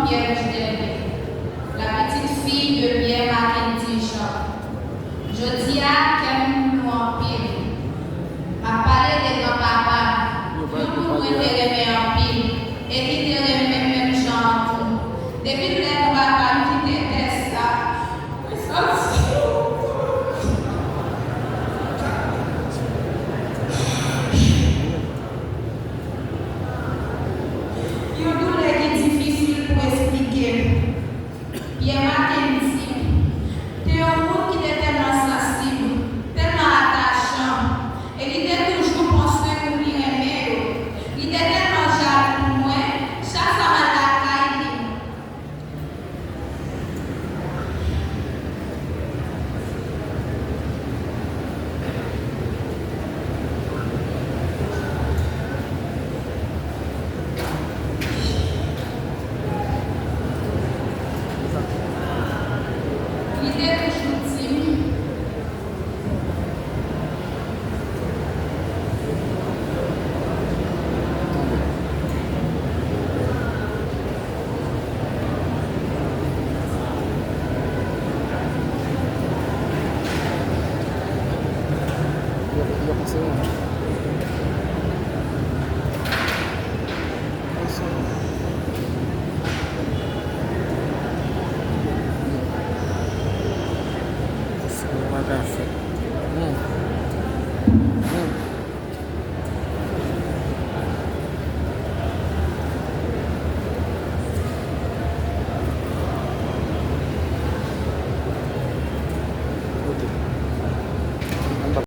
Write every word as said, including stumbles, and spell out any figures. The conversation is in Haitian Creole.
Pierre Judelbe, la petite fille de Pierre Mackendy Jean. Jodi a, kè m nou anpil. M ap pale de granpapa m, yon moun mwen te renmen anpil, e ki te renmen m menm jan an tou. Depi lè granpapa m kite tè sa, mwen santi yon doulè ki difisil pou esplike. Pierre Mackendy te yon moun ki te tèlman sansib, tèlman atachan, e li te toujou pran swen moun li renmen yo. Li te tèlman jalou pou mwen, chak fwa m al lakay li, li te toujou di m,